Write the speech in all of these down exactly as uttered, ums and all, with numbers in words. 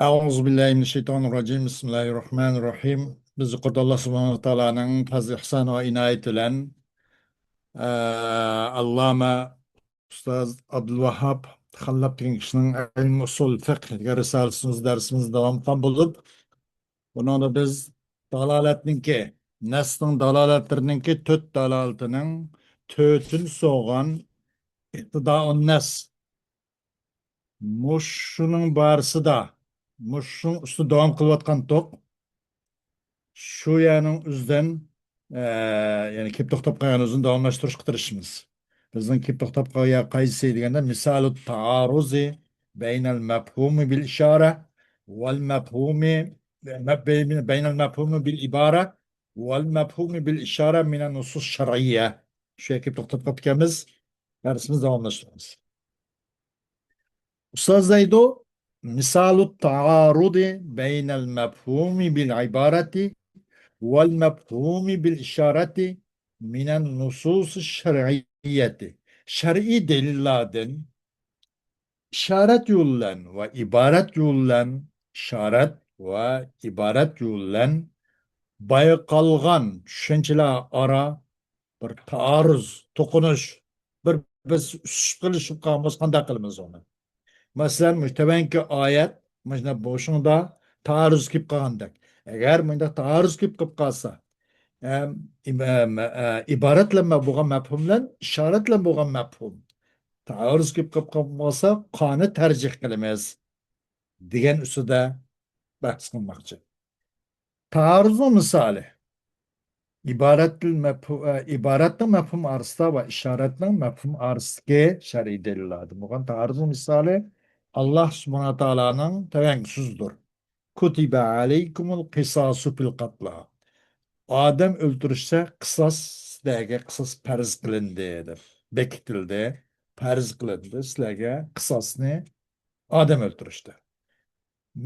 أعوذ بالله من الشيطان الرجيم. بسم الله الرحمن الرحيم. بىز يۇقىرىدا ئاللا سۇبھانەھۇ ۋە تائالانىڭ پەزلى، ئېھسانى ۋە ئىنايىتى بىلەن، ئە، ئاللامە ئۇستاز ئابدۇلۋاھاب خاللاپ دېگەن كىشىنىڭ ئىلمى ئۇسۇل فىقھ دېگەن رىسالىسىمىز، دەرسىمىزنى داۋام قىلغان بولۇپ، بۇنىڭدا بىز دالالەتنىڭكى، نەسنىڭ دالالەتلىرىنىڭكى تۆت دالالىتىنىڭ تۆتىنچىسى بولغان ئىقتىدائۇن نەس، مۇشۇنىڭ بارىسىدا، مۇشۇنىڭ ئۈستىدە داۋام قىلىۋاتقانتۇق. شۇ يەرنىڭ ئۆزىدىن، ئە، يەنى كېلىپ توختاپ قالغان ئۆزىنى داۋاملاشتۇرۇشقا تىرىشىمىز. بىزنىڭ كېلىپ توختاپ قالغان يەر قايسى دېگەندە، مىسالۇ تائارۇزى بەينەل مەفھۇمى بىل ئىشارە ۋەل مەفھۇمى، بەينەل مەفھۇمى بىل ئىبارە ۋەل مەفھۇمى بىل ئىشارە مىنەن نۇسۇس شەرئىيە. شۇ يەرگە كېلىپ توختاپ قاپتىكەنمىز. دەرسىمىزنى داۋاملاشتۇرىمىز. ئۇستاز دەيدۇ، مىسالۇ تائارۇدى بەينەل مەفھۇمى بىل ئىبارەتى ۋەل مەفھۇمى بىل ئىشارەتى مىنەن نۇسۇسى شەرئىيەتى. شەرئىي دەلىللاردىن ئىشارەت يولى بىلەن ۋە ئىبارەت يولى بىلەن، ئىشارەت ۋە ئىبارەت يولى بىلەن بايقالغان چۈشەنچىلەر ئارا بىر تائارۇز، توقۇنۇش، بىر بىز ئۈسۈشۈپ قېلىشىپ قالغان بولسا قانداق قىلىمىز ئۇنى؟ مەسىلەن، مۇشۇ تۆۋەنكى ئايەت، مۇشۇنداق بولۇشىڭدا تائارۇز كېلىپ قالغاندەك. ئەگەر مۇنداق تائارۇز كېلىپ قېلىپ قالسا، ئەم، ئىم-، ئەم، ئە، ئىبارەت بىلەن بولغان مەپھۇم بىلەن ئىشارەت بىلەن بولغان مەپھۇم تائارۇز كېلىپ قېلىپ قالسا، قانى تەرجىھ قىلىمىز دېگەن ئۈستىدە بەھس قىلماقچى. تائارۇزنىڭ مىسالى. ئىبارەتتىل مەپھۇ-، ئە، ئىبارەتنىڭ مەپھۇم ئارىسىدا ۋە ئىشارەتنىڭ مەپھۇم ئارىسىدىكى شەرئىي دەلىللاردىن بولغان تائارۇزنىڭ مىسالى ئاللا سۇبھانەھۇ ۋە تائالانىڭ تۆۋەنكى سۆزىدۇر. كۇتىبە ئەلەيكۇمۇل قىساسۇ فىل قاتلا. ئادەم ئۆلتۈرۈشتە قىساس سىلەرگە قىساس پەرز قىلىندى دەپ بېكىتىلدى، پەرز قىلىندى سىلەرگە قىساسنى ئادەم ئۆلتۈرۈشتە.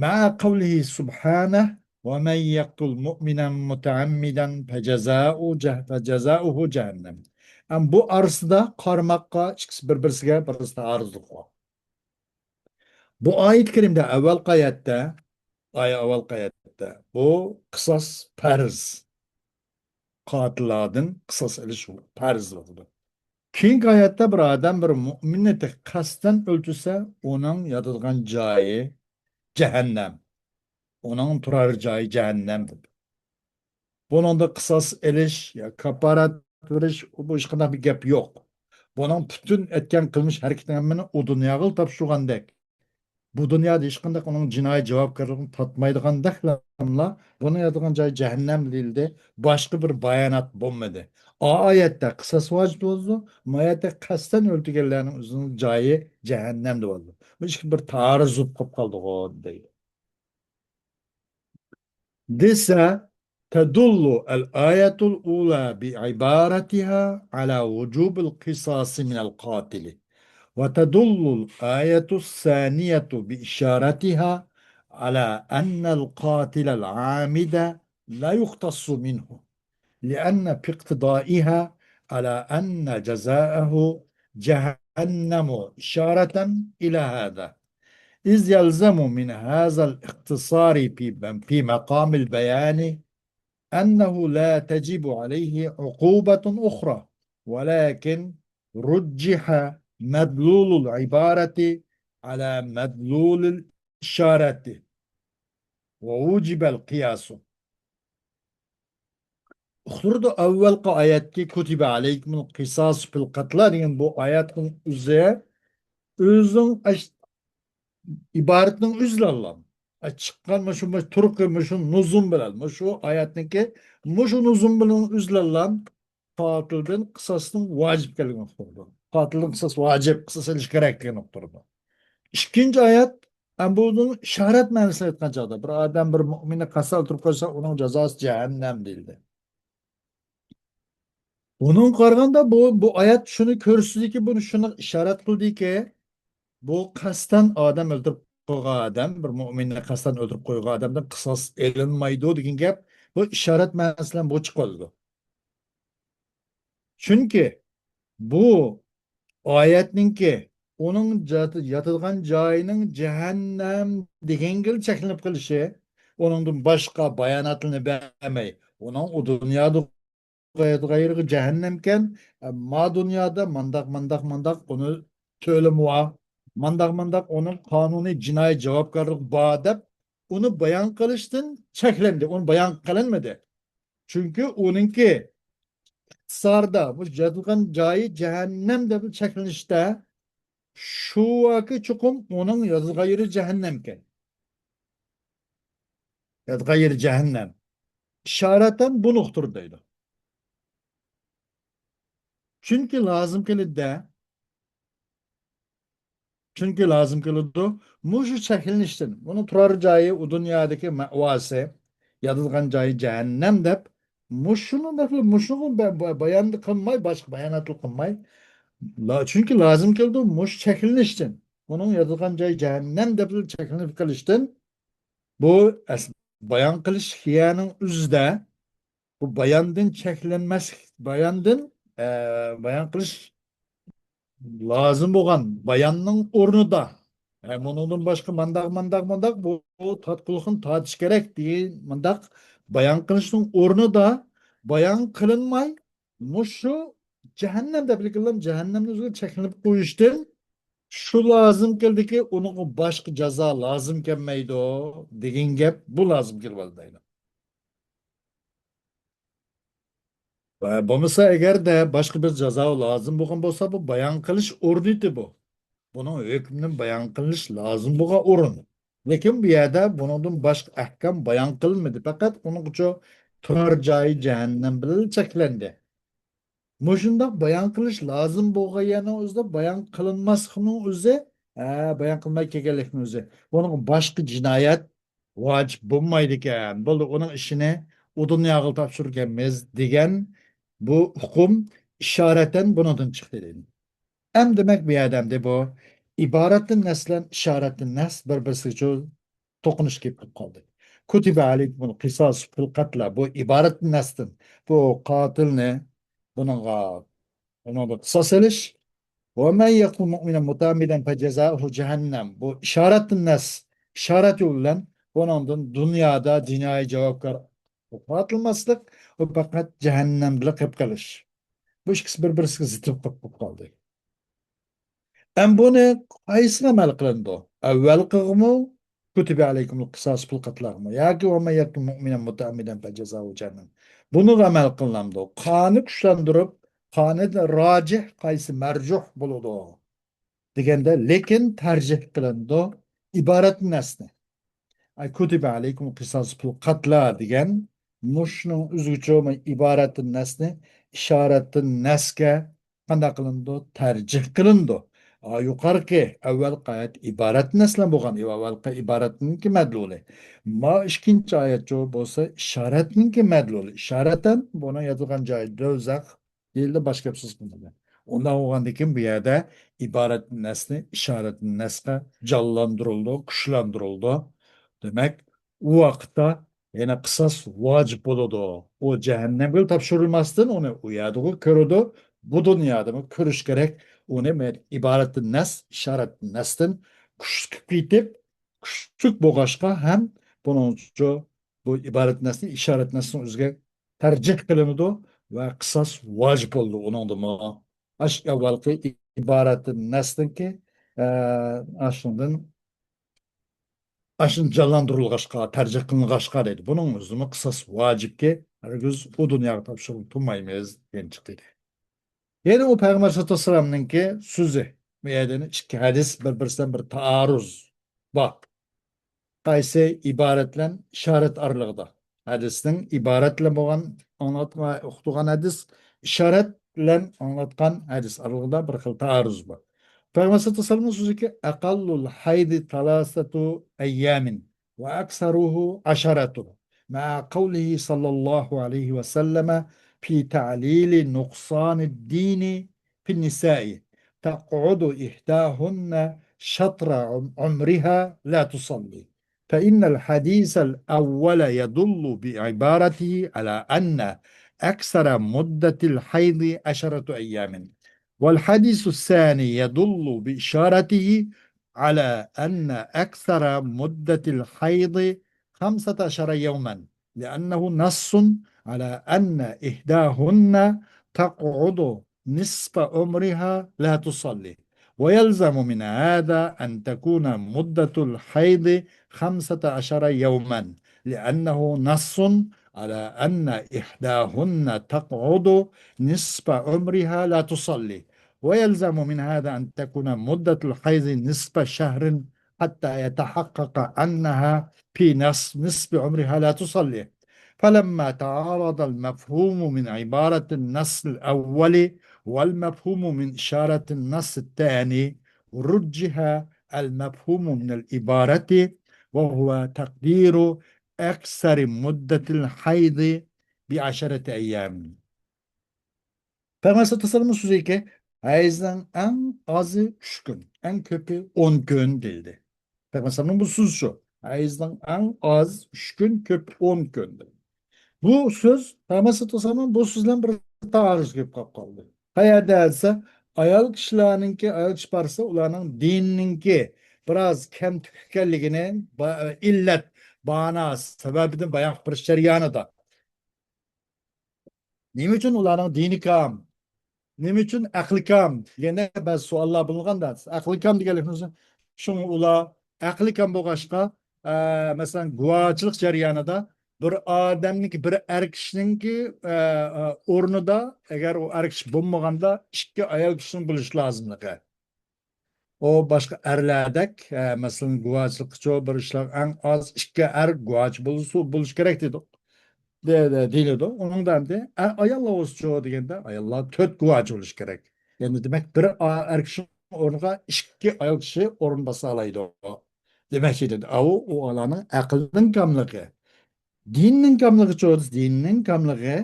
مەئە قەۋلىھى سۇبھانەھ، ۋە مەن يەقتۇل مۇئمىنەن مۇتەئەممىدەن فەجەزاؤ جەھ-، فەجەزاؤھۇ جەھەننەم. ئەم، بۇ ئارىسىدا قارىماققا ئىككىسى بىر-بىرسىگە بىرسى تائارۇزلۇق بار. بۇ ئايەت كەرىمدە ئەۋۋەلقى ئايەتتە، ئاي-، ئەۋۋەلقى ئايەتتە بۇ قىساس پەرز. قاتىللاردىن قىساس ئېلىش پەرز بولىدۇ. كېيىنكى ئايەتتە بىر ئادەم بىر مۇئمىننى تېخى قەستەن ئۆلتۈرسە، ئۇنىڭ ياتىدىغان جايى جەھەننەم. ئۇنىڭ تۇرار جايى جەھەننەم دېدى. بۇنىڭدا قىساس ئېلىش يا كاپپارەت بېرىش، بۇ ھېچقانداق بىر گەپ يوق. بۇنىڭ پۈتۈن ئەتكەن قىلمىش ھەرىكىتىنىڭ ھەممىنى ئۇ دۇنياغىلا تاپشۇرغاندەك. بۇ دۇنيادا ھېچقانداق ئۇنىڭ جىنايى جاۋابكارلىقىنى تارتمايدىغاندەكلاملا، بۇنىڭ ياتىدىغان جايى جەھەننەم دېيىلدى. باشقا بىر بايانات بولمىدى. ئا ئايەتتە قىساس ۋاجىپ بولىدۇ، ما ئايەتتە قەستەن ئۆلتۈرگەنلەرنىڭ ئۆزىنىڭ جايى جەھەننەم دېۋالدى. بۇ ئىككى بىر تائارۇز بولۇپ قاپقالدىغۇ دەيدۇ. دېسە، تەدۇللۇ ئەل-ئايەتۇل ئۇلا بىئىبارەتىھا ئەلا ۋۇجۇبىل قىساسى مىنەل قاتىلى، ۋە تەدۇللۇل ئايەتۇس سانىيەتۇ بىئىشارەتىھا ئەلا ئەننەل قاتىلەل ئامىدە لا يۇقتەسسۇ مىنھۇ، لئەننە فىقتىدائىھا ئەلا ئەننە جەزائەھۇ جەھەننەمۇ ئىشارەتەن ئىلا ھازا. إذ يلزم من هذا الاختصار في، في مقام البيان أنه لا تجب عليه عقوبة أخرى، ولكن رجح مدلول العبارة على مدلول الإشارة، ووجب القياس. ئۇقتۇرىدۇ، ئەۋۋەلقى ئايەتكى كۇتىبە ئەلەيكۇمۇل قىساسۇ فىل قەتلا دېگەن بۇ ئايەتنىڭ ئۆزى، ئۆزىنىڭ ئەش-، ئىبارىتىنىڭ ئۆزى بىلەن، ئە، چىققان مۇشۇ، مۇشۇ تۇرقى، مۇشۇ نۇزۇم بىلەن، مۇشۇ ئايەتنىڭكى مۇشۇ نۇزۇم بىلەن ئۆزى بىلەن قاتىلدىن قىساسنىڭ ۋاجىپ ئىكەنلىكىنى ئۇقتۇرىدۇ. قاتىلدىن قىساس ۋاجىپ، قىساس ئېلىش كېرەكلىكىنى ئۇقتۇرىدۇ. ئىككىنچى ئايەت، ئەم، بۇنىڭ ئىشارەت مەنىسىنى ئېيتقان چاغدا، بىر ئادەم بىر مۇئمىننى قەستەن ئۆلتۈرۈپ قويسا، ئۇنىڭ جازاسى جەھەننەم دېيىلدى. بۇنىڭغا قارىغاندا بۇ، بۇ ئايەت شۇنى كۆرسىتىدۇكى، بۇنى شۇنى ئىشارەت قىلدىكى، بۇ قەستەن ئادەم ئۆلتۈرۈپ قويغان ئادەم، بىر مۇئمىننى قەستەن ئۆلتۈرۈپ قويغان ئادەمدىن قىساس ئېلىنمايدۇ دېگەن گەپ، بۇ ئىشارەت مەنىسى بىلەن بۇ چىقىۋالىدۇ. چۈنكى بۇ ئايەتنىڭكى ئۇنىڭ جات-، ياتىدىغان جايىنىڭ جەھەننەم دېگەنگىلا چەكلىنىپ قېلىشى، ئۇنىڭدىن باشقا باياناتلىرىنى بەرمەي، ئۇنىڭ ئۇ دۇنيادا غايرىغا جەھەننەمكەن، ما دۇنيادا مانداق، مانداق، مانداق ئۇنى تۆلىمى بار، مانداق، مانداق ئۇنىڭ قانۇنىي جىنايى جاۋابكارلىقى بار دەپ ئۇنى بايان قىلىشتىن چەكلەندى، ئۇنى بايان قىلىنمىدى. چۈنكى ئۇنىڭكى ئىقتىساردا، بۇ ياتىدىغان جايى جەھەننەم دەپ چەكلىنىشتە شۇ ۋاكى چوقۇم ئۇنىڭ ياتىدىغان يېرى جەھەننەمكەن. ياتىدىغان يېرى جەھەننەم. ئىشارەتەن بۇنى ئۇقتۇرىدۇ دەيدۇ. چۈنكى لازىم كېلىدۇ-دە. چۈنكى لازىم كېلىدۇ. مۇشۇ چەكلىنىشتىن، بۇنىڭ تۇرار جايى ئۇ دۇنيادىكى مەۋاسى، ياتىدىغان جايى جەھەننەم دەپ، مۇشۇنى دەپ، مۇشۇنى بە-، بە-، بايان قىلماي، باشقا باياناتلىق قىلماي، لا-، چۈنكى لازىم كېلىدۇ، مۇشۇ چەكلىنىشتىن، بۇنىڭ ياتىدىغان جايى جەھەننەم دەپ چەكلىنىپ قېلىشتىن، بۇ ئەس-، بايان قىلىش خىيانىڭ ئۆزىدە بۇ باياندىن چەكلەنمەسلىك، باياندىن، ئە، بايان قىلىش لازىم بولغان باياننىڭ ئورنىدا، ئە، بۇنىڭدىن باشقا مانداق، مانداق، مانداق، بۇ، بۇ تارتقۇلۇقنى تارتىش كېرەك دېگەن مانداق بايان قىلىشنىڭ ئورنىدا بايان قىلىنماي، مۇشۇ جەھەننەم دەپ ئېيتىلغان جەھەننەمنى ئۆزىگە چەكلىنىپ قويۇشتىن، شۇ لازىم كېلىدىكى، ئۇنىڭغا باشقا جازا لازىم كەلمەيدۇ دېگەن گەپ، بۇ لازىم كېلىۋالدى دەيدۇ. ۋە بولمىسا، ئەگەردە باشقا بىر جازا لازىم بولغان بولسا، بۇ بايان قىلىش ئورنىتى بۇ. بۇنىڭ ھۆكمىنى بايان قىلىش لازىم بولغان ئورۇن. لېكىن بۇ يەردە بۇنىڭدىن باشقا ئەھكام بايان قىلىنمىدى. پەقەت ئۇنىڭغىچە تۇرار جايى جەھەننەم بىلەن چەكلەندى. مۇشۇنداق بايان قىلىش لازىم بولغان يەرنىڭ ئۆزىدە بايان قىلىنماسلىقنىڭ ئۆزى، ھە، بايان قىلماي كەلگەنلىكنىڭ ئۆزى. بۇنىڭغا باشقا جىنايەت ۋاجىپ بولمايدىكەن. بولدى، ئۇنىڭ ئىشىنى ئۇ دۇنياغا تاپشۇرىدىكەنمىز دېگەن بۇ ئۇقۇم ئىشارەتەن بۇنىڭدىن چىقتى دەيدۇ. ئەمدى دېمەك، بۇ يەردە ئەمدى بۇ ئىبارەتتىن نەس بىلەن ئىشارەتتىن نەس بىر-بىرسىگە توقۇنۇش كېلىپ قالدى. كۇتىبە ئەلەيكۇمۇل قىساسۇ فىل قەتلە. بۇ ئىبارەتتىن نەستىن. بۇ قاتىلنى، بۇنىڭغا، ئۇنىڭغا قىساس ئېلىش. ۋە مەن يەقتۇل مۇئمىنەن مۇتەئەممىدەن فەجەزائۇھۇ جەھەننەم. بۇ ئىشارەتتىن نەس. ئىشارەت يولى بىلەن بۇنىڭدىن دۇنيادا جىنايى جاۋابكار قاتىلماسلىق، ئۇ پەقەت جەھەننەمدىلا قېلىپ قېلىش. بۇ ئىككىسى بىر-بىرسىگە زىت بولۇپ قالدى. ئەم بۇنى قايسىغا ئەمەل قىلىنىدۇ؟ ئەۋۋەلقىغىمۇ، كۇتىبە ئەلەيكۇمۇل قىساسۇ فىل قەتلەغىمۇ ياكى ۋە مەن يەقتۇل مۇئمىنەن مۇتەئەممىدەن فەجەزائۇھۇ جەھەننەم؟ بۇنىغا ئەمەل قىلىنامدۇ؟ قانى كۈچلەندۈرۈپ، قانىدىن راجىھ قايسى مەرجۇھ بولىدۇ دېگەندە، لېكىن تەرجىھ قىلىنىدۇ ئىبارەت نەسنى. ئەي، كۇتىبە ئەلەيكۇم قىساس پۇل قەتلا دېگەن مۇشۇنىڭ ئۆزىگىچە ئىبارەت نەسنى ئىشارەت نەسكە قانداق قىلىنىدۇ؟ تەرجىھ قىلىنىدۇ. ئا، يۇقىرىقى ئەۋۋەلقى ئايەت ئىبارەت نەس بىلەن بولغان، ئەۋۋەلقى ئىبارەتنىڭكى مەدلۇلى. ما ئىككىنچى ئايەتچۇ بولسا ئىشارەتنىڭكى مەدلۇلى. ئىشارەتەن بۇنىڭ يېزىلغان جايى دوزاخ دېيىلدى، باشقا گەپ سۆز قىلمىدى. ئۇنداق بولغاندىن كېيىن بۇ يەردە ئىبارەت نەسنى ئىشارەت نەسقە جانلاندۇرۇلىدۇ، كۈچلەندۈرۈلىدۇ. دېمەك، ئۇ ۋاقىتتا يەنە قىساس ۋاجىپ بولىدۇ. ئۇ جەھەننەمگە تاپشۇرۇلماستىن، ئۇنى ئۇ يەردىغۇ كۆرىدۇ، بۇ دۇنيادىمۇ كۆرۈش كېرەك. ئۇنى مەن ئىبارەت نەس، ئىشارەت نەستىن كۈچلۈك كېتىپ، كۈچلۈك بولغاچقا ھەم بۇنىڭچۇ بۇ ئىبارەت نەسنى ئىشارەت نەسنىڭ ئۆزىگە تەرجىھ قىلىنىدۇ ۋە قىساس ۋاجىپ بولىدۇ ئۇنىڭدىمۇ. ئاش ئەۋۋەلقى ئىبارەت نەسنىڭكى، ئە، ئاشۇندىن، ئاشۇن جانلاندۇرۇلغاچقا، تەرجىھ قىلىنغاچقا دەيدۇ. بۇنىڭ ئۆزىمۇ قىساس ۋاجىپكى، ھەرگىز ئۇ دۇنياغا تاپشۇرۇپ تۇرمايمىز دېگەن چىقتى. يەنى ئۇ پەيغەمبەر سەللەللاھۇ ئەلەيھى ۋەسەللەمنىڭكى سۆزى. بۇ يەردە ئىككى ھەدىس بىر-بىرسىدىن بىر تائارۇز بار. قايسى ئىبارەت بىلەن ئىشارەت ئارىلىقىدا. ھەدىسنىڭ ئىبارەت بىلەن بولغان ئاڭلاتقان، ئۇقتۇرغان ھەدىس، ئىشارەت بىلەن ئاڭلاتقان ھەدىس ئارىلىقىدا بىر خىل تائارۇز بار. پەيغەمبەر سەللەللاھۇ ئەلەيھى ۋەسەللەم سۆزىكى، أقل الحيض ثلاثة أيام وأكثره عشرة، مع قوله صلى الله عليه وسلم في تعليل نقصان الدين في النساء، تقعد إحداهن شطر عم-، عمرها لا تصلي، فإن الحديث الأول يدل بعبارته على أن أكثر مدة الحيض عشرة أيام. والحديث الثاني يدل بإشارته على أن أكثر مدة الحيض خمسة عشر يوما، لأنه نص على أن إحداهن تقعد نصف عمرها لا تصلي، ويلزم من هذا أن تكون مدة الحيض خمسة عشر يوما، لأنه نص على أن إحداهن تقعد نصف عمرها لا تصلي، ويلزم من هذا أن تكون مدة الحيض نصف شهر حتى يتحقق أنها في نص-، نصف عمرها لا تصلي. فلما تعارض المفهوم من عبارة النص الأول والمفهوم من إشارة النص الثاني، رجح المفهوم من العبارة، وهو تقدير أكثر مدة الحيض بعشرة أيام. پەيغەمبەر سەللەللاھۇ ئەلەيھى ۋەسەللەمنىڭ سۆزىكى، ھەيزنىڭ ئەڭ ئازى ئۈچ كۈن، ئەڭ كۆپى ئون كۈن دېيىلدى. پەيغەمبەر سەللەللاھۇ ئەلەيھى ۋەسەللەمنىڭ بۇ سۆزى شۇ. ھەيزنىڭ ئەڭ ئاز ئۈچ كۈن، كۆپ ئون كۈن. بۇ سۆز، پەيغەمبەر سەللەللاھۇ ئەلەيھى ۋەسەللەم بۇ سۆز بىلەن بىر تائارۇز كېلىپ قاپ قالدى. قەيەردە دېسە، ئايال كىشىلەرنىڭكى، ئايال كىشى بارسا، ئۇلارنىڭ دىنىنىڭكى بىراز كەمتۈك ئىكەنلىكىنى با-، ئىللەت، بانا، سەۋەبىدىن بايان قىلىپ بېرىش جەريانىدا. نېمە ئۈچۈن ئۇلارنىڭ دىنى كام؟ نېمە ئۈچۈن ئەقلى كام دېگەندە بەزى سوئاللار بولغاندا، ئەقلى كام دېگەنلىكنى شۇڭا ئۇلار ئەقلى كام بولغاچقا، ئە، مەسىلەن، گۇۋاچىلىق جەريانىدا بىر ئادەمنىڭكى، بىر ئەر كىشىنىڭكى، ئە، ئە، ئورنىدا، ئەگەر ئۇ ئەر كىشى بولمىغاندا، ئىككى ئايال كىشىنىڭ بولۇشى لازىملىقى. ئۇ باشقا ئەرلەردەك، ئە، مەسىلەن، گۇۋاچىلىققىچۇ بىر ئىشلار ئەڭ ئاز ئىككى ئەر گۇۋاچى بولسا، بولۇشى كېرەك دېدۇق. دە-، دە-، دېيىلىدۇ. ئۇنىڭدا ئەمدى، ئە، ئاياللار بولسىچۇ دېگەندە، ئاياللار تۆت گۇۋاچى بولۇشى كېرەك. يەنى دېمەك، بىر ئا-، ئەر كىشىنىڭ ئورنىغا ئىككى ئايال كىشى ئورۇن باسالايدۇ. دېمەكچى دېدى. ئاۋۇ، ئۇ ئۇلارنىڭ ئەقلىنىڭ كاملىقى. دىننىڭ كاملىقىچۇ دېسە، دىننىڭ كاملىقى.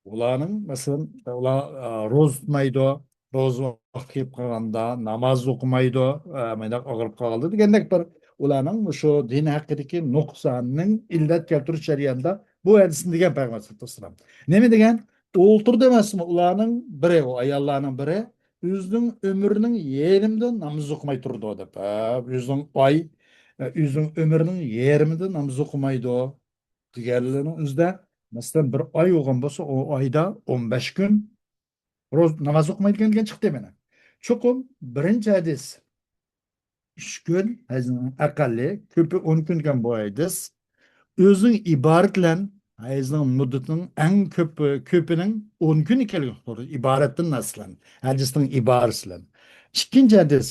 ئۇلارنىڭ، مەسىلەن، ئۇلار، ئە، روزا تۇتمايدۇ، روزا ۋاقتى كېلىپ قالغاندا ناماز ئوقۇمايدۇ، ئە، مانداق ئاغرىپ قالدى دېگەندەك بىر ئۇلارنىڭ مۇشۇ دىن ھەققىدىكى نۇقساننىڭ ئىللەت كەلتۈرۈش جەريانىدا بۇ ھەدىسنى دېگەن پەيغەمبەر ئەلەيھىسسالام. نېمە دېگەن؟ ئولتۇردى ئەمەسمۇ ئۇلارنىڭ بىرى، ئۇ ئاياللارنىڭ بىرى ئۆزىنىڭ ئۆمرىنىڭ يېرىمىدا ناماز ئوقۇماي تۇرىدۇ دەپ. ھە، ئۆزىنىڭ ئاي، ئۆزىنىڭ ئۆمرىنىڭ يېرىمىدا ناماز ئوقۇمايدۇ دېگەنلىرىنىڭ ئۆزىدە، مەسىلەن، بىر ئاي بولغان بولسا، ئۇ ئايدا ئون بەش كۈن روز-، ناماز ئوقۇمايدىكەن دېگەن چىقتى مانا. چوقۇم بىرىنچى ھەدىس، ئۈچ كۈن، ھەيزنىڭ ئەقەللى، كۆپى ئون كۈن دېگەن بۇ ھەدىس. ئۆزىنىڭ ئىبارەت بىلەن ھەيزنىڭ مۇددىتىنىڭ ئەڭ كۆپ، كۆپىنىڭ ئون كۈن ئىكەنلىكىنى ئۇقتۇرىدۇ. ئىبارەتتىن ئەسلەن، ھەدىسنىڭ ئىبارىسى بىلەن. ئىككىنچى ھەدىس،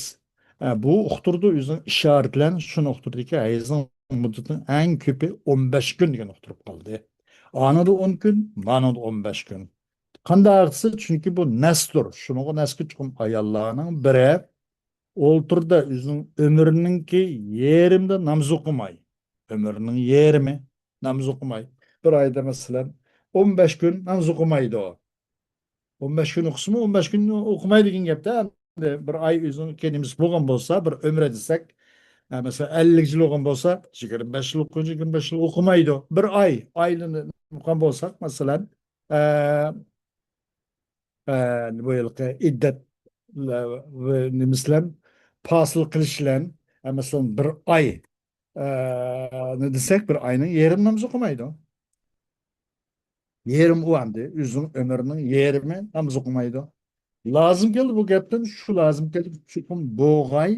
ئە، بۇ ئۇقتۇرىدۇ، ئۆزىنىڭ ئىشارىتى بىلەن شۇنى ئۇقتۇردىكى، ھەيزنىڭ مۇددىتىنىڭ ئەڭ كۆپى ئون بەش كۈن دېگەن ئۇقتۇرۇپ قالدى. ئانىدا ئون كۈن، مانىدا ئون بەش كۈن. قانداق دېسە، چۈنكى بۇ نەستۇر. شۇنىڭغا نەسكە چوقۇم ئاياللارنىڭ بىرى ئولتۇردا ئۆزىنىڭ ئۆمرىنىڭكى يېرىمىدا ناماز ئوقۇماي. ئۆمرىنىڭ يېرىمى ناماز ئوقۇماي. بىر ئايدا، مەسىلەن، ئون بەش كۈن ناماز ئوقۇمايدۇ. ئون بەش كۈن ئوقۇسىمۇ، ئون بەش كۈن ئوقۇمايدۇ دېگەن گەپتە، ئەمدى بىر ئاي ئۆزىنىڭكى نېمىسى بولغان بولسا، بىر ئۆمرە دېسەك، ئە، مەسىلەن، ئەللىك يىل بولغان بولسا، يىگىرمە بەش يىل ئوقۇغۇچى يىگىرمە بەش يىل ئوقۇمايدۇ. بىر ئاي، ئايلىنىپ ئوقۇغان بولساق، مەسىلەن، ئە، ئە، بۇ يىلقى ئىددەت، ئە، نېمىسى بىلەن، پاسىل قىلىش بىلەن، ئە، مەسىلەن، بىر ئاي، ئە، نى دېسەك، بىر ئاينىڭ يېرىم ناماز ئوقۇمايدۇ. يېرىم ئۇ ئەمدى، ئۆزىنىڭ ئۆمرىنىڭ يېرىمى ناماز ئوقۇمايدۇ. لازىم كەلدى بۇ گەپتىن، شۇ لازىم كەلدى، چوقۇم بۇغاي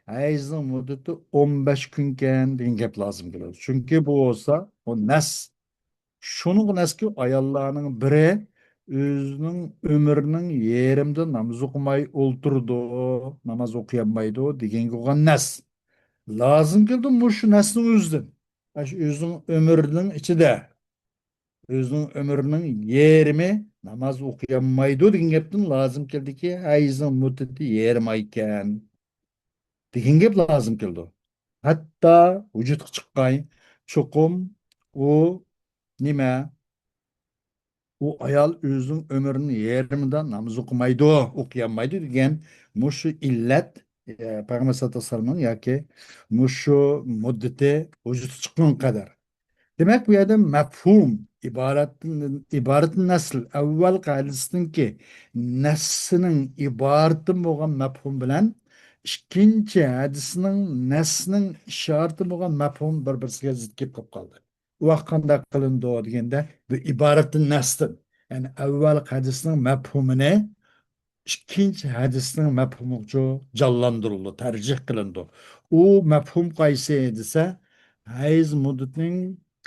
ھەيزنىڭ مۇددىتى ئون بەش كۈنكەن دېگەن گەپ لازىم كېلىدۇ. چۈنكى بۇ بولسا، ئۇ نەس. شۇنىڭغا نەسكى ئاياللارنىڭ بىرى ئۆزىنىڭ ئۆمرىنىڭ يېرىمدا ناماز ئوقۇماي ئولتۇرىدۇ، ناماز ئوقۇيالمايدۇ دېگەنگە بولغان نەس. لازىم كېلىدۇ مۇشۇ نەسنىڭ ئۆزىدىن. ئاشۇ ئۆزىنىڭ ئۆمرىنىڭ ئىچىدە، ئۆزىنىڭ ئۆمرىنىڭ يېرىمى ناماز ئوقۇيالمايدۇ دېگەن گەپتىن لازىم كېلىدىكى، ھەيزنىڭ مۇددىتى يېرىم ئايكەن دېگەن گەپ لازىم كېلىدۇ. ھەتتا ۋۇجۇدقا چىققاي، چوقۇم ئۇ نېمە؟ ئۇ ئايال ئۆزىنىڭ ئۆمرىنىڭ يېرىمىدا ناماز ئوقۇمايدۇ، ئوقۇيالمايدۇ دېگەن مۇشۇ ئىللەت، ئە، پەيغەمبەر سەللەللاھۇ ئەلەيھى ۋەسەللەمنىڭ ياكى مۇشۇ مۇددىتى ۋۇجۇدقا چىققان قەدەر. دېمەك، بۇ يەردە مەپھۇم، ئىبارەتتىن، ئىبارەتتىن نەسل، ئەۋۋەلقى ھەدىسنىڭكى نەسسىنىڭ ئىبارىتىدىن بولغان مەپھۇم بىلەن ئىككىنچى ھەدىسنىڭ نەسسىنىڭ ئىشارىتىدىن بولغان مەپھۇم بىر-بىرسىگە زىت كېلىپ قالىدۇ. ئۇ ۋاقىت قانداق قىلىنىدۇ دېگەندە، بۇ ئىبارەتتىن نەسدىن، يەنى ئەۋۋەلقى ھەدىسنىڭ مەپھۇمىنى ئىككىنچى ھەدىسنىڭ مەپھۇمىغىچە جانلاندۇرۇلىدۇ، تەرجىھ قىلىنىدۇ. ئۇ مەپھۇم قايسى دېسە، ھەيز مۇددىتىنىڭ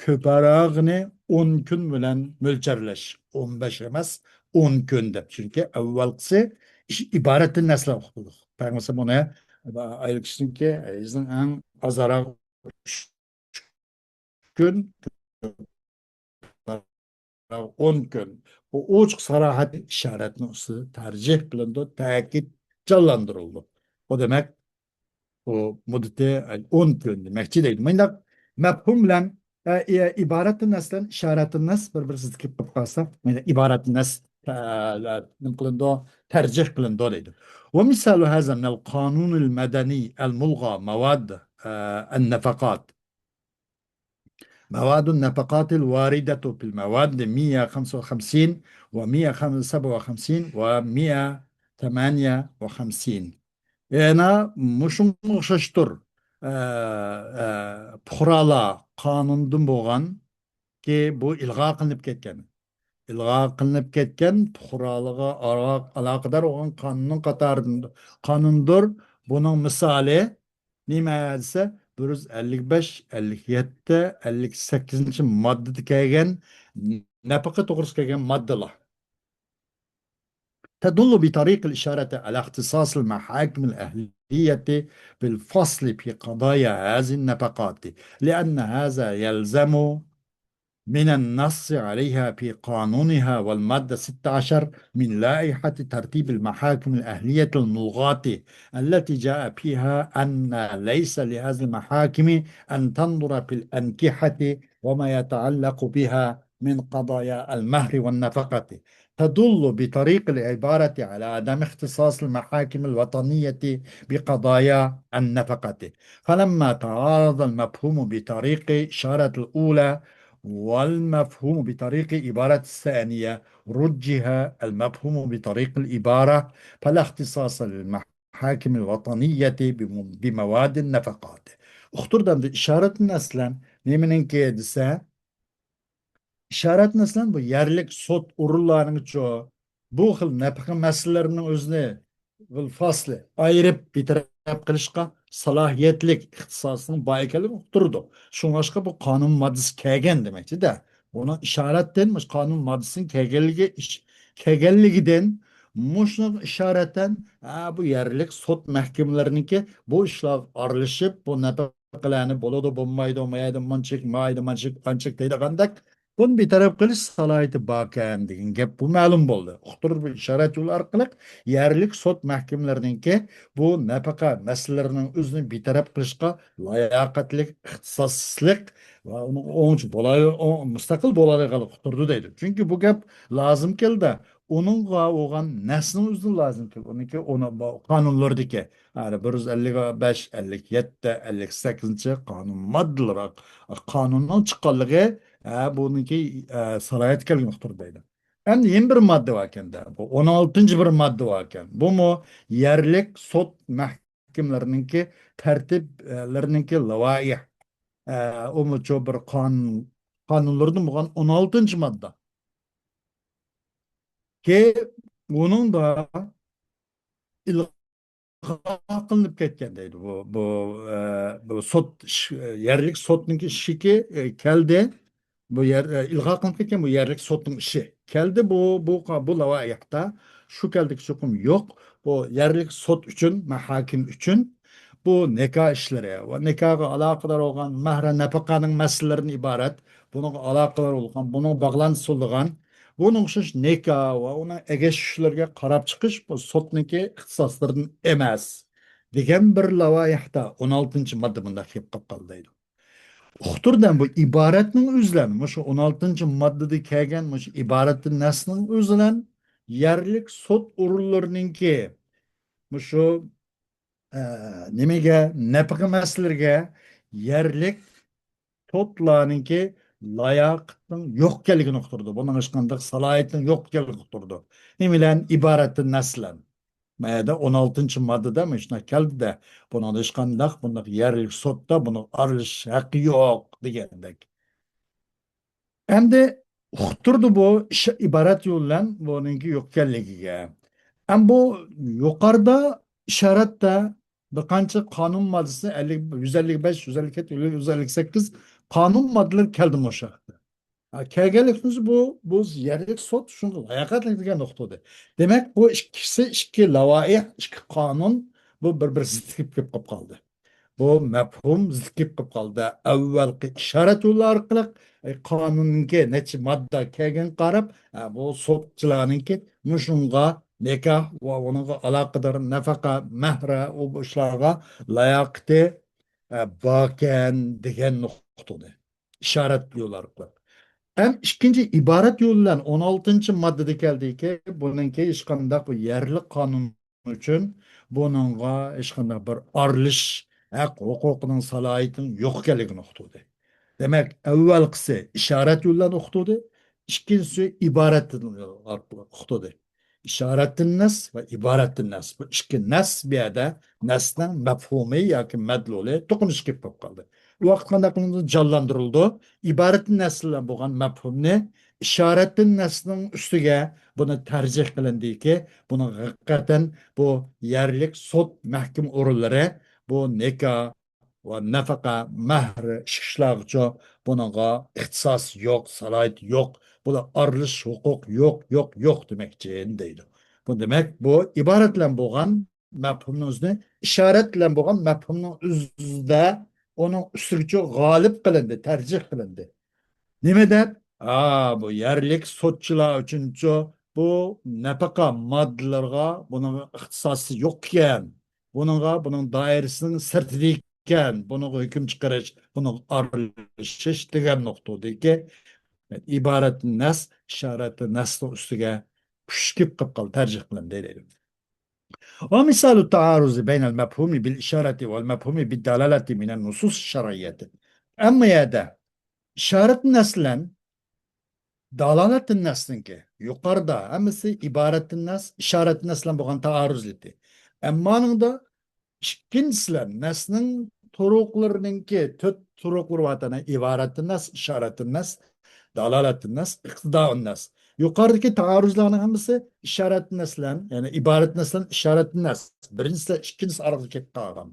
كۆپرەكىنى ئون كۈن بىلەن مۆلچەرلەش. ئون بەش ئەمەس، ئون كۈن دەپ. چۈنكى ئەۋۋەلقىسى ئىش-، ئىبارەتتىن نەسلەپ ئۇقتۇردۇق. پەرمىسە بۇنى ئايال كىشىنىڭكى ھەيزنىڭ ئەڭ ئازراق ئۈچ كۈن، ئون كۈن. بۇ ئوچۇق ساراھەت ئىشارەتنىڭ ئۈستىدە تەرجىھ قىلىنىدۇ، تەكىت جانلاندۇرۇلىدۇ. ئۇ دېمەك، بۇ مۇددىتى ئون كۈن دېمەكچى دەيدۇ. مۇنداق مەپھۇم بىلەن، ئە، ئە، ئىبارەتتىن نەسلەن ئىشارەتتىن نەس بىر-بىرسىدە كېلىپ قالسا، مۇنداق ئىبارەتتىن نەس، ئە، نېمە قىلىنىدۇ؟ تەرجىھ قىلىنىدۇ دەيدۇ. ومثال هذا من القانون المدني الملغى مواد، ئە، النفقات. مواد النفقات الواردة في المواد مية وخمسة وخمسين و مية وسبعة وخمسين و مية وثمانية وخمسين. يەنە مۇشۇنىڭغا ئوخشاشتۇر، ئە، ئە، پۇقرالار قانۇندىن بولغانكى، بۇ ئىلغا قىلىنىپ كەتكەن. ئىلغا قىلىنىپ كەتكەن پۇقرالىقىغا ئالا-، ئالاقىدار بولغان قانۇننىڭ قاتارىدىن، قانۇندۇر. بۇنىڭ مىسالى نېمە دېسە، بىر يۈز ئەللىك بەش، ئەللىك يەتتە، ئەللىك سەككىزىنچى ماددىدا كەلگەن نەپىقە توغرىسىدا كەلگەن ماددىلار. تدل بطريق الإشارة على اختصاص المحاكم الأهلية بالفصل في قضايا هذه النفقات، لأن هذا يلزم من النص عليها في قانونها والمادة ستة عشر من لائحة ترتيب المحاكم الأهلية الملغاة، التي جاء فيها أن ليس لهذه المحاكم أن تنظر في الأنكحة وما يتعلق بها من قضايا المهر والنفقة، تدل بطريق العبارة على عدم اختصاص المحاكم الوطنية بقضايا النفقة. فلما تعارض المفهوم بطريق إشارة الأولى والمفهوم بطريق عبارة الثانية، رجح المفهوم بطريق العبارة، فلا اختصاص للمحاكم الوطنية بم-، بمواد النفقات. ئۇقتۇردى ئەمدى ئىشارەتتىن ئەسلەن نېمىنىڭكى دېسە، ئىشارەتتىن ئەسلەن بۇ يەرلىك سوت ئورۇنلارنىڭچۇ بۇ خىل نەپىقە مەسىلىلىرىنىڭ ئۆزىنى بىل فاسلى ئايرىپ بىتەرەپ قىلىشقا سالاھىيەتلىك ئىختىساسنىڭ بار ئىكەنلىكىنى ئۇقتۇرىدۇ. شۇڭلاشقا بۇ قانۇن ماددىسى كەلگەن دېمەكچىدە. بۇنىڭ ئىشارەتتىن مۇشۇ قانۇن ماددىسىنىڭ كەلگەنلىكى ئىش-، كەلگەنلىكىدىن مۇشۇنىڭغا ئىشارەتەن، ھە، بۇ يەرلىك سوت مەھكىمىلىرىنىڭكى بۇ ئىشلارغا ئارىلىشىپ، بۇ نەپىقە قىلەرنى بولىدۇ، بولمايدۇ، مايدا مانچىك، مايدا مانچىك، ئانچىك دەيدىغاندەك، بۇنى بىتەرەپ قىلىش سالاھىيىتى باركەن دېگەن گەپ بۇ مەلۇم بولدى. ئۇقتۇرۇش ئىشارەت يولى ئارقىلىق يەرلىك سوت مەھكىمىلىرىنىڭكى بۇ نەپىقە مەسىلىلىرىنىڭ ئۆزىنى بىتەرەپ قىلىشقا لاياقەتلىك، ئىختىساسلىق ۋە ئۇنىڭ ئوڭچە بولاي-، ئوڭ-، مۇستەقىل بولالايدىغانلىقى ئۇقتۇرىدۇ دەيدۇ. چۈنكى بۇ گەپ لازىم كېلىدۇ. ئۇنىڭغا بولغان نەسنىڭ ئۆزىدىن لازىم كېلىدۇ. ئۇنىڭكى ئۇنى بۇ قانۇنلىرىدىكى ھە، بىر يۈز ئەللىك بەش، ئەللىك يەتتە، ئەللىك سەككىزىنچى قانۇن ماددىلىرى، قانۇننىڭ چىققانلىقى، ھە، بۇنىڭكى، ھە، سالاھىيەت كەلگەن ئۇقتۇردى دەيدۇ. ئەمدى يەنە بىر ماددا باركەن-دە. بۇ ئون ئالتىنچى بىر ماددا باركەن. بۇمۇ يەرلىك سوت مەھكىمىلىرىنىڭكى تەرتىپلىرىنىڭكى لەۋائىھ. ھە، ئۇمۇچۇ بىر قانۇن، قانۇنلىرىدىن بولغان ئون ئالتىنچى ماددا. كى، ئۇنىڭدا ئىلغا قىلىنىپ كەتكەن دەيدۇ. بۇ، بۇ، ئە، بۇ سوت ئىش-، يەرلىك سوتنىڭكى ئىشىكى، ئە، كەلدى. بۇ يەر، ئە، ئىلغا قىلىنىپ كەتكەن بۇ يەرلىك سوتنىڭ ئىشى. كەلدى بۇ، بۇ، بۇ لەۋائىھتا. شۇ كەلدىكى چوقۇم يوق. بۇ يەرلىك سوت ئۈچۈن، مەھاكىم ئۈچۈن بۇ نىكاھ ئىشلىرى ۋە نىكاھقا ئالاقىدار بولغان مەھرە نەپىقەنىڭ مەسىلىلىرىدىن ئىبارەت. بۇنىڭغا ئالاقىدار بولغان، بۇنىڭغا باغلانتىسى بولىدىغان، بۇنىڭغا ئوخشاش نىكاھ ۋە ئۇنىڭ ئەگەشكۈچىلىرىگە قاراپ چىقىش بۇ سوتنىڭكى ئىختىساسلىرىدىن ئەمەس، دېگەن بىر لەۋائىھتا ئون ئالتىنچى ماددا مۇنداق كېلىپ قالغان دەيدۇ. ئۇقتۇردەم بۇ ئىبارەتنىڭ ئۆزىلەن، مۇشۇ ئون ئالتىنچى ماددىدا كەلگەن مۇشۇ ئىبارەتتىن نەسنىڭ ئۆزىلەن يەرلىك سوت ئورۇنلىرىنىڭكى مۇشۇ، ئە، نېمىگە، نەپىقە مەسىلىلىرىگە يەرلىك سوتلارنىڭكى لاياقىتىنىڭ يوق ئىكەنلىكىنى ئۇقتۇرىدۇ. بۇنىڭ ھېچقانداق سالاھىيىتىنىڭ يوق ئىكەنلىكىنى ئۇقتۇرىدۇ. نېمە بىلەن؟ ئىبارەتتىن نەس بىلەن. ما يەردە ئون ئالتىنچى ماددىدا مۇشۇنداق كەلدى-دە، بۇنىڭدا ھېچقانداق بۇنداق يەرلىك سوتتا بۇنىڭ ئارىلىشىش ھەققى يوق دېگەندەك. ئەمدى ئۇقتۇردى بۇ ئىش-، ئىبارەت يول بىلەن بۇنىڭكى يوق ئىكەنلىكىگە. ئەم بۇ يۇقىرىدا ئىشارەتتە بىر قانچە قانۇن ماددىسى، ئەللىك، يۈز ئەللىك بەش، يۈز ئەللىك يەتتە، يۈز ئەللىك سەككىز قانۇن ماددىلىرى كەلدى مۇشۇ ھەقتە. ھە، كەلگەنلىكىمىز بۇ، بۇ يەرلىك سوت شۇنىڭغا لاياقەتلىك دېگەن نۇقتىدە. دېمەك، بۇ ئىككىسى، ئىككى لاۋائىھ، ئىككى قانۇن، بۇ بىر-بىرى زىت كېلىپ قېلىپ قالدى. بۇ مەپھۇم زىت كېلىپ قېلىپ قالدى. ئەۋۋەلقى ئىشارەت يولى ئارقىلىق، ئەي، قانۇننىڭكى نەچچە ماددا كەلگەنگە قاراپ، ھە، بۇ سوتچىلارنىڭكى مۇشۇنىڭغا نىكاھ ۋە ئۇنىڭغا ئالاقىدار نەپەقە، مەھرە، ئۇ بۇ ئىشلارغا لاياقىتى، ھە، باركەن دېگەن نۇقتىدە. ئىشارەت يولى ئارقىلىق. ھەم ئىككىنچى ئىبارەت يولى بىلەن ئون ئالتىنچى ماددىدا كەلدىكى، بۇنىڭكى ھېچقانداق بۇ يەرلىك قانۇن ئۈچۈن بۇنىڭغا ھېچقانداق بىر ئارىلىشىش ھەق ھوقۇقىنىڭ سالاھىيىتىنىڭ يوق ئىكەنلىكىنى ئۇقتۇردى. دېمەك، ئەۋۋەلقىسى ئىشارەت يولى بىلەن ئۇقتۇردى، ئىككىنچىسى ئىبارەت ئارقىلىق ئۇقتۇردى. ئىشارەتتىن نەس ۋە ئىبارەتتىن نەس. بۇ ئىككى نەس بۇ يەردە نەسنىڭ مەپھۇمى ياكى مەدلۇلى توقۇنۇشۇپ كېلىپ قالدى. ئۇ ۋاقىت قانداق قىلىنىدۇ؟ جانلاندۇرۇلىدۇ. ئىبارەتتىن نەس بىلەن بولغان مەپھۇمنى ئىشارەتتىن نەسنىڭ ئۈستىگە بۇنى تەرجىھ قىلىندىكى، بۇنى ھەقىقەتەن بۇ يەرلىك سوت مەھكىمە ئورۇنلىرى بۇ نىكاھ ۋە نەپەقە، مەھر، ئىچكى ئىشلارغىچۇ بۇنىڭغا ئىختىساس يوق، سالاھىيەت يوق، بۇلار ئارىلىشىش ھوقۇق يوق، يوق، يوق دېمەكچى دەيدۇ. بۇ دېمەك، بۇ ئىبارەت بىلەن بولغان مەپھۇمنىڭ ئۆزىنى ئىشارەت بىلەن بولغان مەپھۇمنىڭ ئۆزىدە ئۇنىڭ ئۈستىگىچۇ غالىب قىلىندى، تەرجىھ قىلىندى. نېمە دەپ؟ ھا، بۇ يەرلىك سوتچىلار ئۈچۈنچۇ بۇ نەپەقە ماددىلىرىغا بۇنىڭ ئىختىساسى يوق ئىكەن. بۇنىڭغا، بۇنىڭ دائىرىسىنىڭ سىرتىدا ئىكەن. بۇنىڭغا ھۆكۈم چىقىرىش، بۇنىڭغا ئارىلىشىش دېگەن نۇقتىدىكى ئىبارەت نەس، ئىشارەت نەسنىڭ ئۈستىگە كۈچىيىپ قېلىپ قالدى، تەرجىھ قىلىندى دەيدۇ. ومثال التعارض بين المفهوم بالإشارة والمفهوم بالدلالة من النصوص الشرعية. ئەمما يەردە ئىشارەت نەس بىلەن دالالەت نەسنىڭكى يۇقىرىدا ھەممىسى ئىبارەت نەس، ئىشارەت نەس بىلەن بولغان تائارۇزلىتى. ئەمما ئانىڭدا ئىككىنچىسىلەر نەسنىڭ تۇرۇقلىرىنىڭكى تۆت تۇرۇقلىرى بار، ئىبارەت نەس، ئىشارەت نەس، دالالەت نەس، ئىقتىدا نەس. يۇقىرىدىكى تائارۇزلارنىڭ ھەممىسى ئىشارەت نەس بىلەن، يەنى ئىبارەت نەس بىلەن ئىشارەت نەس. بىرىنچىسى، ئىككىنچىسى ئارىغا كېتىپ قالغان.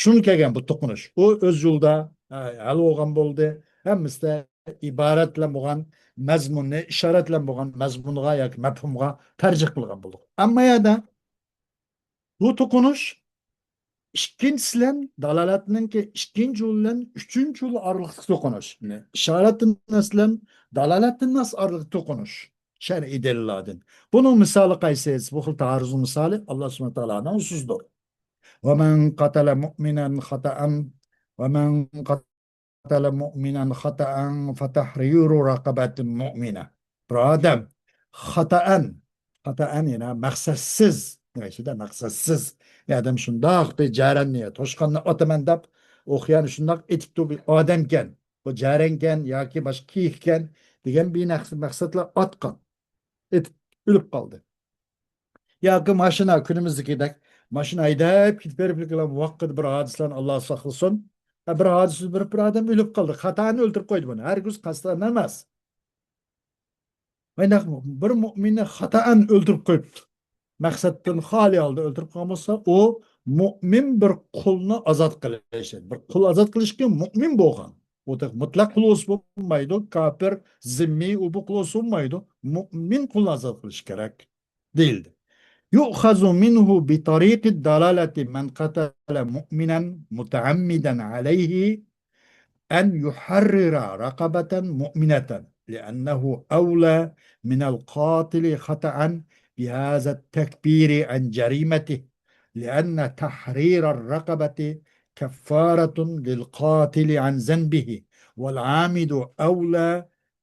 شۇنى كەلگەن بۇ توقۇنۇش. ئۇ ئۆز يولىدا، ھە، ھەل بولغان بولدى. ھەممىسىدە ئىبارەت بىلەن بولغان مەزمۇننى ئىشارەت بىلەن بولغان مەزمۇنغا ياكى مەپھۇمغا تەرجىھ قىلغان بولدۇق. ئەمما يەردە بۇ توقۇنۇش ئىككىنچىسى بىلەن دالالەتنىڭكى ئىككىنچى يول بىلەن ئۈچىنچى يول ئارىلىقتىكى توقۇنۇش. يەنى ئىشارەتتىن نەس بىلەن دالالەتتىن نەس ئارىلىقتىكى توقۇنۇش. شەرئىي دەلىللاردىن. بۇنىڭ مىسالى قايسى؟ بۇ خىل تائارۇزنىڭ مىسالى ئاللا سۇبھانەھۇ ۋە تائالانىڭ سۆزىدۇر. ومن قتل مؤمنا خطأ، ومن قتل مؤمنا خطأ فتحرير رقبة مؤمنة. بىر ئادەم خاتائەن، خاتائەن يەنى مەقسەتسىز، نېمە ئىچىدە مەقسەتسىز. بىر ئادەم شۇنداق بىر جارەننى، توشقاننى ئاتىمەن دەپ، ئۇ خىيانى شۇنداق ئېتىپتۇ، بىر ئادەمكەن، بۇ جارەنكەن ياكى باشقا كېيىككەن دېگەن بىر نەقسى مەقسەت بىلەن ئاتقان. ئېتىپ ئۆلۈپ قالدى. ياكى ماشىنا، كۈنىمىزدىكىدەك ماشىنا ھەيدەپ كېتىپ بېرىپ ۋاقىتتا بىر ھادىسىلەرنى ئاللا ساقلىسۇن. ھە، بىر ھادىسە بېرىپ بىر ئادەم ئۆلۈپ قالدى. خاتائەن ئۆلتۈرۈپ قويدى بۇنى. ھەرگىز قەستەن ئەمەس. مانداق بىر مۇئمىننى خاتائەن ئۆلتۈرۈپ قويۇپتۇ. مەقسەتتىن خالىي ھالدا ئۆلتۈرۈپ قويغان بولسا، ئۇ مۇئمىن بىر قۇلنى ئازاد قىلىش. بىر قۇل ئازاد قىلىشكە مۇئمىن بولغان. ئۇ تېخى مۇتلەق قۇل بولسا بولمايدۇ، كاپىر، زىممىي، ئۇ بۇ قۇل بولسا بولمايدۇ. مۇئمىن قۇلنى ئازاد قىلىش كېرەك دېيىلدى. يؤخذ منه بطريق الدلالة من قتل مؤمنا متعمدا عليه أن يحرر رقبة مؤمنة، لأنه أولى من القاتل خطأ بهذا التكفير عن جريمته، لأن تحرير الرقبة كفارة للقاتل عن ذنبه، والعامد أولى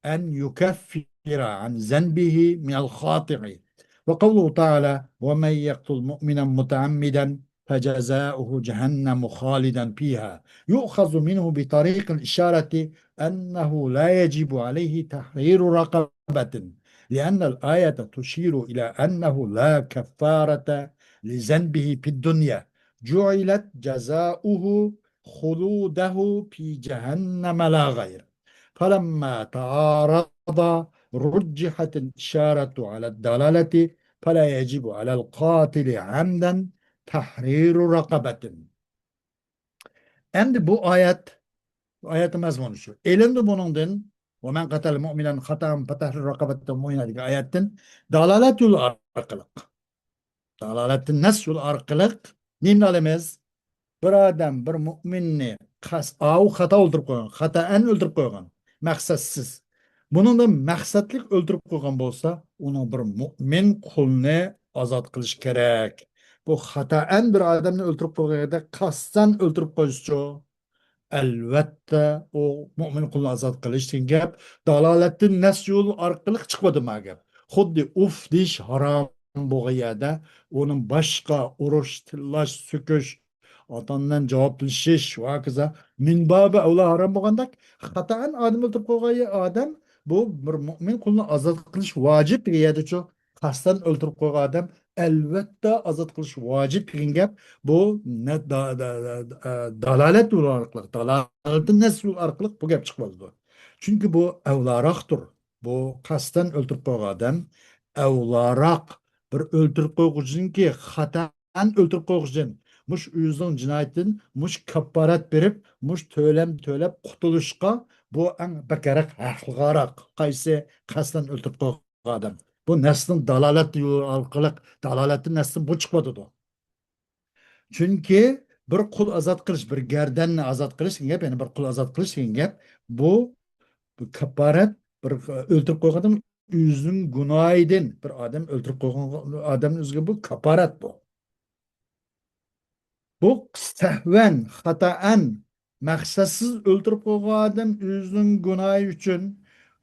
أن يكفر عن ذنبه من الخاطئ. وقوله تعالى: ومن يقتل مؤمنا متعمدا فجزاؤه جهنم خالدا فيها. يؤخذ منه بطريق الإشارة أنه لا يجب عليه تحرير رقبة، لأن الآية تشير إلى أنه لا كفارة لذنبه في الدنيا، جعلت جزاؤه خلوده في جهنم لا غير. فلما تعارضا رجحت الإشارة على الدلالة، فلا يجب على القاتل عمدا تحرير رقبة. ئەمدى بۇ ئايەت، بۇ ئايەتنىڭ مەزمۇنى شۇ. ئېلىندى بۇنىڭدىن، ومن قتل مؤمنا خطأ فتحرير رقبة مؤمنة دېگەن ئايەتتىن دالالەت يولى ئارقىلىق، دالالەتتىن نەس يولى ئارقىلىق نېمىنى ئالىمىز؟ بىر ئادەم بىر مۇئمىننى قەس-، ئاۋۇ خاتا ئۆلتۈرۈپ قويغان، خاتائەن ئۆلتۈرۈپ قويغان، مەقسەتسىز. بۇنىڭدا مەقسەتلىك ئۆلتۈرۈپ قويغان بولسا، ئۇنىڭ بىر مۇئمىن قۇلنى ئازاد قىلىش كېرەك. بۇ خاتائەن بىر ئادەمنى ئۆلتۈرۈپ قويغان يەردە قەستەن ئۆلتۈرۈپ قويسىچۇ؟ ئەلۋەتتە، ئۇ مۇئمىن قۇلنى ئازاد قىلىش دېگەن گەپ دالالەتتىن نەس يول ئارقىلىق چىقىۋاتىدۇ ما گەپ. خۇددى ئۇف دېيىش ھارام بولغان يەردە ئۇنىڭ باشقا ئۇرۇش، تىللاش، سۆكۈش، ئاتا-ئانىدىن جاۋابلىشىش ۋە ھاكازا مىن بابى ئەۋلا ھارام بولغاندەك، خاتائەن ئادەم ئۆلتۈرۈپ قويغان ئادەم، بۇ بىر مۇئمىن قۇلنى ئازاد قىلىش ۋاجىپ دېگەن يەردىچۇ، قەستەن ئۆلتۈرۈپ قويغان ئادەم ئەلۋەتتە ئازاد قىلىش ۋاجىپ دېگەن گەپ، بۇ نە-، دا-، دا-، دا-، دا-، دالالەت يولى ئارقىلىق، دالالەتتىن نەس يولى ئارقىلىق بۇ گەپ چىقىۋالىدۇ. چۈنكى بۇ ئەۋلاراقتۇر. بۇ قەستەن ئۆلتۈرۈپ قويغان ئادەم ئەۋلاراق بىر ئۆلتۈرۈپ قويغۇچىنىڭكى خاتائەن ئۆلتۈرۈپ قويغۇچىدىن مۇش ئۆزىنىڭ جىنايىتىدىن مۇش كاپپارەت بېرىپ، مۇش تۆلەم تۆلەپ قۇتۇلۇشقا بۇ ئەڭ بەكرەك ھەقلىقراق. قايسى؟ قەستەن ئۆلتۈرۈپ قويغان ئادەم. بۇ نەسنىڭ دالالەت يولى ئارقىلىق، دالالەتتىن نەستىن بۇ چىقىۋاتىدۇ. چۈنكى بىر قۇل ئازاد قىلىش، بىر گەردەننى ئازاد قىلىش دېگەن گەپ، يەنى بىر قۇل ئازاد قىلىش دېگەن گەپ، بۇ، بۇ كاپپارەت، بىر ئۆلتۈرۈپ قويغان ئادەم ئۆزىنىڭ گۇناھىدىن، بىر ئادەم ئۆلتۈرۈپ قويغان ئادەمنىڭ ئۆزىگە بۇ كاپپارەت بۇ. بۇ سەھۋەن، خاتائەن، مەقسەتسىز ئۆلتۈرۈپ قويغان ئادەم ئۆزىنىڭ گۇناھى ئۈچۈن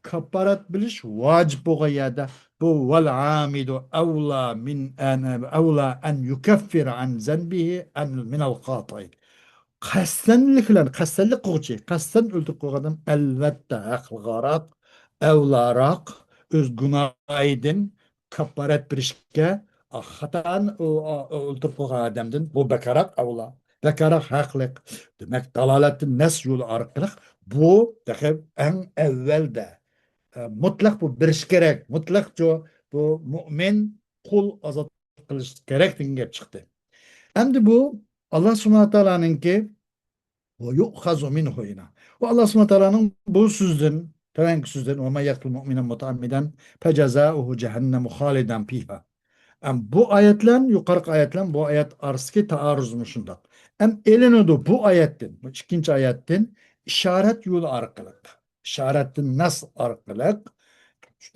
كاپپارەت بېرىش ۋاجىپ بولغان يەردە، بۇ ۋەل ئامىدۇ ئەۋلا مىن ئەن، ئەۋلا ئەن يۇكەففىرە ئەن زەنبىھى ئەن مىنەل قاتىل. قەستەنلىك بىلەن، قەستەنلىك قىلغۇچى، قەستەن ئۆلتۈرۈپ قويغان ئادەم ئەلۋەتتە ھەقلىقراق، ئەۋلاراق، ئۆز گۇناھىدىن كاپپارەت بېرىشكە، ئا، خاتائەن ئۆ-، ئا، ئۆلتۈرۈپ قويغان ئادەمدىن بۇ بەكرەك ئەۋلا، بەكرەك ھەقلىق. دېمەك، دالالەتتىن نەس يولى ئارقىلىق بۇ تېخى ئەڭ ئەۋۋەلدە، ئە، مۇتلەق بۇ بېرىش كېرەك، مۇتلەقچۇ بۇ مۇئمىن قۇل ئازاد قىلىش كېرەك دېگەن گەپ چىقتى. ئەمدى بۇ ئاللا سۇبھانەھۇ ۋە تائالانىڭكى ۋە يۇئخەزۇ مىنھۇ ھىنا. ۋە ئاللا سۇبھانەھۇ ۋە تائالانىڭ بۇ سۆزدىن، تۆۋەنكى سۆزدىن، ۋە مەن يەقتۇل مۇئمىنەن مۇتەئەممىدەن فەجەزائۇھۇ جەھەننەمۇ خالىدەن فىھا. ئەم، بۇ ئايەت بىلەن يۇقىرىقى ئايەت بىلەن بۇ ئايەت ئارىسىدىكى تائارۇزمۇ شۇنداق. ئەم، ئېلىنىدۇ بۇ ئايەتتىن، بۇ ئىككىنچى ئايەتتىن ئىشارەت يولى ئارقىلىق، ئىشارەتتىن نەس ئارقىلىق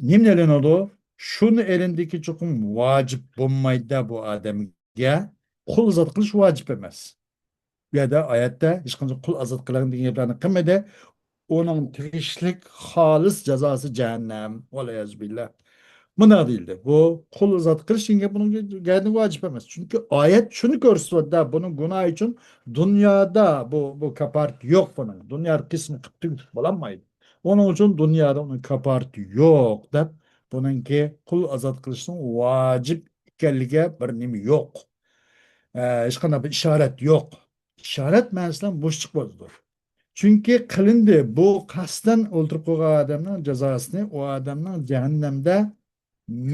نېمىنى ئېلىنىدۇ؟ شۇنى ئېلىندىكى، چوقۇم ۋاجىپ بولمايدۇ بۇ ئادەمگە قۇل ئازاد قىلىش ۋاجىپ ئەمەس. بۇ يەردە ئايەتتە ھېچقانچە قۇل ئازاد قىلىڭ دېگەن گەپلەرنى قىلمىدى. ئۇنىڭ تېگىشلىك خالىس جازاسى جەھەننەم. ۋەلئىيازۇ بىللا. مۇنداق دېيىلدى. بۇ قۇل ئازاد قىلىش دېگەن گەپ بۇنىڭ گەدىن ۋاجىپ ئەمەس. چۈنكى ئايەت شۇنى كۆرسىتىۋاتىدۇ، بۇنىڭ گۇناھى ئۈچۈن دۇنيادا بۇ، بۇ كاپارەت يوق بۇنىڭ. دۇنيادا قىسمى قىلىپ تۈگىتىپ بولالمايدۇ. ئۇنىڭ ئۈچۈن دۇنيادا ئۇنىڭ كاپارىتى يوق دەپ، بۇنىڭكى قۇل ئازاد قىلىشنىڭ ۋاجىپ ئىكەنلىكىگە بىر نېمە يوق. ئە، ھېچقانداق بىر ئىشارەت يوق. ئىشارەت مەنىسى بىلەن مۇشۇ چىقىۋاتىدۇ. چۈنكى قىلىندى، بۇ قەستەن ئۆلتۈرۈپ قويغان ئادەمنىڭ جازاسىنى، ئۇ ئادەمنىڭ جەھەننەمدە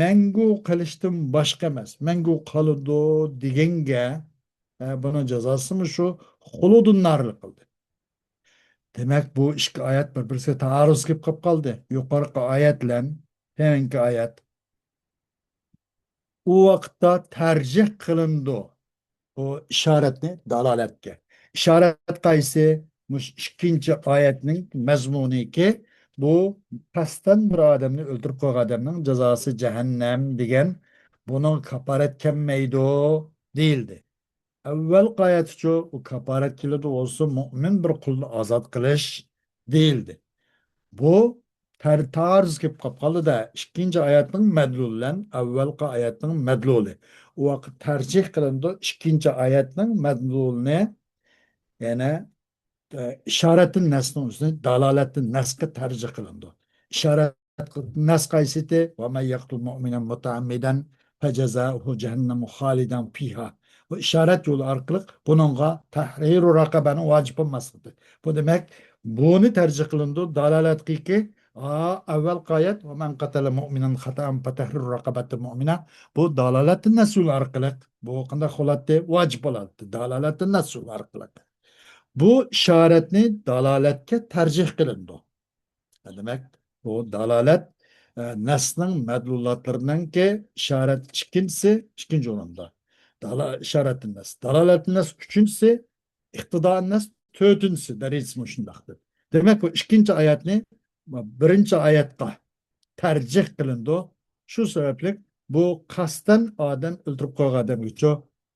مەڭگۈ قېلىشتىن باشقا ئەمەس، مەڭگۈ قالىدۇ دېگەنگە، ئە، بۇنىڭ جازاسىمۇ شۇ خۇلۇدۇن نارلىق قىلدى. دېمەك، بۇ ئىككى ئايەت بىر-بىرسىگە تائارۇز كېلىپ قېلىپ قالدى. يۇقىرىقى ئايەت بىلەن كېيىنكى ئايەت. ئۇ ۋاقىتتا تەرجىھ قىلىنىدۇ بۇ ئىشارەتنى دالالەتكە. ئىشارەت قايسى؟ مۇشۇ ئىككىنچى ئايەتنىڭ مەزمۇنىكى، بۇ قەستەن بىر ئادەمنى ئۆلتۈرۈپ قويغان ئادەمنىڭ جازاسى جەھەننەم دېگەن، بۇنىڭ كاپارەت كەلمەيدۇ دېيىلدى. ئەۋۋەلقى ئايەتتىچۇ، ئۇ كاپارەت كېلىدۇ، بولسا مۇئمىن بىر قۇلنى ئازاد قىلىش دېيىلدى. بۇ تەر-، تائارۇز كېلىپ قاپ قالدى-دە، ئىككىنچى ئايەتنىڭ مەدلۇلى بىلەن ئەۋۋەلقى ئايەتنىڭ مەدلۇلى. ئۇ ۋاقىت تەرجىھ قىلىنىدۇ، ئىككىنچى ئايەتنىڭ مەدلۇلىنى، يەنى، ئە، ئىشارەتىن نەسنىڭ ئۈستىنى دالالەتىن نەسقە تەرجىھ قىلىنىدۇ. ئىشارەت نەس قايسىتى؟ وَمَنْ يَقْتُلْ مُؤْمِنًا مُتَعَمِّدًا فَجَزَاؤُهُ جَهَنَّمُ خَالِدًا فِيهَا. بۇ ئىشارەت يولى ئارقىلىق بۇنىڭغا تەھرىرۇ رەقەبەنىڭ ۋاجىپ بولماسلىقى. بۇ دېمەك، بۇنى تەرجىھ قىلىنىدۇ، دالالەتكىكى، ئا، ئەۋۋەلقى ئايەت، وَمَنْ قَتَلَ مُؤْمِنًا خَطَأً فَتَحْرِيرُ رَقَبَةٍ مُؤْمِنَةٍ. بۇ دالالەتىن نەس يولى ئارقىلىق. بۇ قانداق بولاتتى؟ ۋاجىپ بولاتتى. دالالەتىن نەس يولى ئارقىلىق. بۇ ئىشارەتنى دالالەتكە تەرجىھ قىلىنىدۇ. دېمەك، بۇ دالالەت، ئە، نەسنىڭ مەدلۇلاتلىرىنىڭكى ئىشارەت ئىككىنچىسى، ئىككىنچى ئورۇندا. دالا-، ئىشارەتىن نەس. دالالەتىن نەس ئۈچىنچىسى، ئىقتىدائىن نەس تۆتىنچىسى دەرىجىسى مۇشۇنداقتىر. دېمەك، بۇ ئىككىنچى ئايەتنى بىرىنچى ئايەتقا تەرجىھ قىلىنىدۇ. شۇ سەۋەبلىك بۇ قەستەن ئادەم ئۆلتۈرۈپ قويغان ئادەمگىچۇ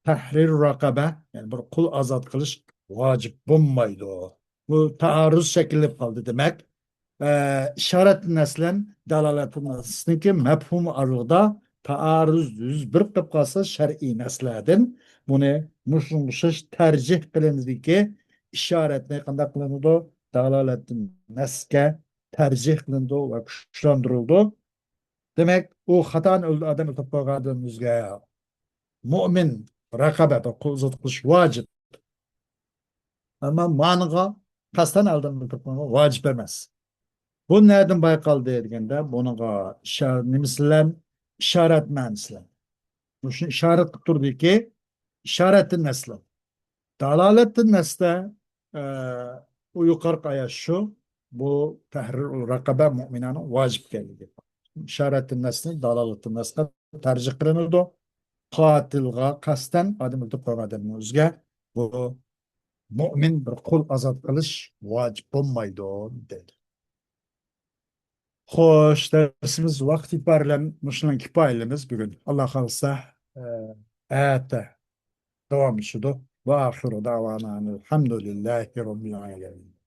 تەھرىر رەقەبە، يەنى بىر قۇل ئازاد قىلىش ۋاجىپ بولمايدۇ. بۇ تائارۇز شەكىللىنىپ قالدى دېمەك. ئە، ئىشارەت نەسلەن دالالەت نەسنىڭكى مەپھۇمى ئارىلىقىدا تائارۇز يۈز بېرىپ قېلىپ قالسا شەرئىي نەسلەردىن بۇنى مۇشۇنىڭغا ئوخشاش تەرجىھ قىلىنىدىكى ئىشارەتنى قانداق قىلىنىدۇ؟ دالالەت نەسكە تەرجىھ قىلىنىدۇ ۋە كۈچلەندۈرۈلىدۇ. دېمەك، ئۇ خاتانى ئۆلدى، ئادەم ئۆلتۈرۈپ قويغاندىن ئۆزگە مۇئمىن رەقەبە، بىر قۇل ئازاد قىلىش ۋاجىپ. ئەمما مانىغا قەستەن ئادەم ئۆلتۈرۈپ قويغان ۋاجىپ ئەمەس. بۇ نەدىن بايقالدى دېگەندە، بۇنىڭغا ئىشار-، نېمىسى بىلەن؟ ئىشارەت مەنىسى بىلەن. مۇشۇنى ئىشارەت قىلىپ تۇردىكى، ئىشارەتىن نەسلى. دالالەتتىن نەستە، ئە، ئۇ يۇقىرىقى ئايەت شۇ، بۇ تەھرىر رەقەبە مۇئمىنانىڭ ۋاجىپ ئىكەنلىكى. ئىشارەتىن نەسنى دالالەتتىن نەسقە تەرجىھ قىلىنىدۇ. قاتىلغا قەستەن ئادەم ئۆلتۈرۈپ قويغان ئادەمدىن ئۆزگە بۇ مۇئمىن بىر قۇل ئازاد قىلىش ۋاجىپ بولمايدۇ، دېدى. خوش، دەرسىمىز ۋاقىت ئېتىبارى بىلەن مۇشۇنىڭ كىپايىلىمىز بۈگۈن. ئاللا خالىسا، ئە، ئەتە داۋاملىشىدۇ. وآخر دعوانا أن الحمد لله رب العالمين.